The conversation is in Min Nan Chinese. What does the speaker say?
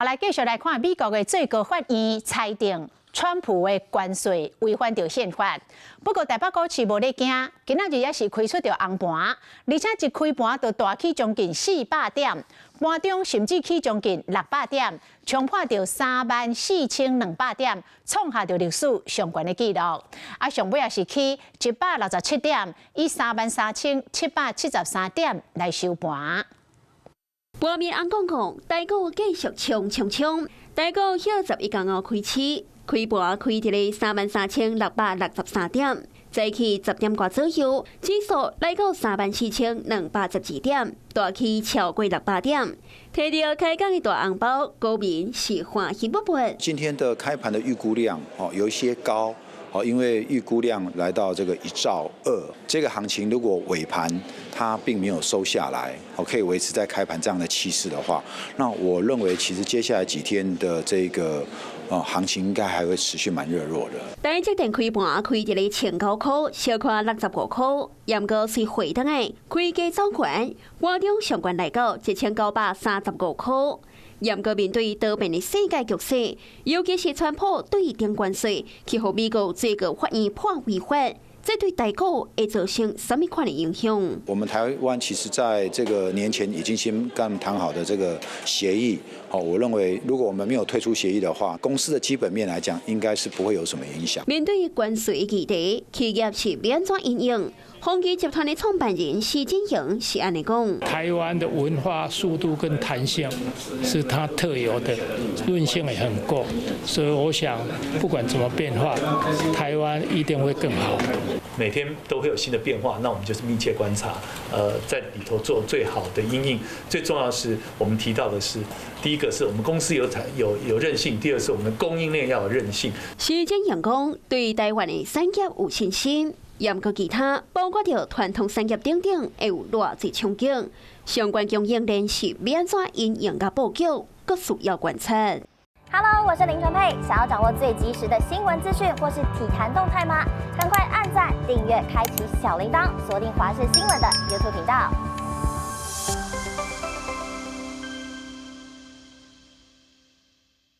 來繼續來看美國的最高法院裁定川普的關稅違反著憲法。不過台北股市無咧驚，今仔日也是開出著紅盤，而且一開盤就大起將近400點，盤中甚至起將近600點，衝破著34,200點，創下著歷史上懸的紀錄。啊，上尾也是起167點，以33,773點來收盤。盤面紅摃摃，台股繼續衝衝衝，台股歇11工後開市，開盤開佇咧33,663點，再起10點外左右，指數來到34,212點，大起超過600點。提著開工的大紅包，股民是歡喜不不。今天的開盤的預估量哦，有一些高。好，因為預估量來到這個1.2兆，這個行情如果尾盤它並沒有收下來，好，可以維持在開盤這樣的氣勢的話，那我認為其實接下來幾天的這個行情應該還會持續蠻熱絡的。台積電開盤開佇咧1,009塊，小可65塊，毋過隨回檔的開低走懸，盤中上懸來到1,935塊。毋過面對多變的世界局勢，尤其是川普對頂關稅，去予美國最高法院判違法，這對台股會造成啥物款的影響？我們台灣其實在這個年前已經先跟他們談好的這個協議，好，我認為如果我們沒有退出協議的話，公司的基本面來講，應該是不會有什麼影響。面對關稅議題，企業是欲按怎因應？宏碁集團的創辦人施錦榮是按呢講：台灣的文化速度跟彈性是它特有的，韌性也很夠，所以我想不管怎麼變化，台灣一定會更好。每天都會有新的變化，那我們就是密切觀察，在裡頭做最好的因應。最重要的是，我們提到的是，第一個是我們公司有產有有韌性，第二是我們的供應鏈要有韌性。施錦榮講，對台灣的產業有信心。毋過其他，包括著傳統產業等等，會有偌濟衝擊。相關供應鏈是欲按怎因應佮布局，閣需要觀察。 Hello，我是林純佩，想要掌握最及時的新聞資訊或是體壇動態嗎？趕快按讚、訂閱、開啟小鈴鐺，鎖定華視新聞的 YouTube 頻道。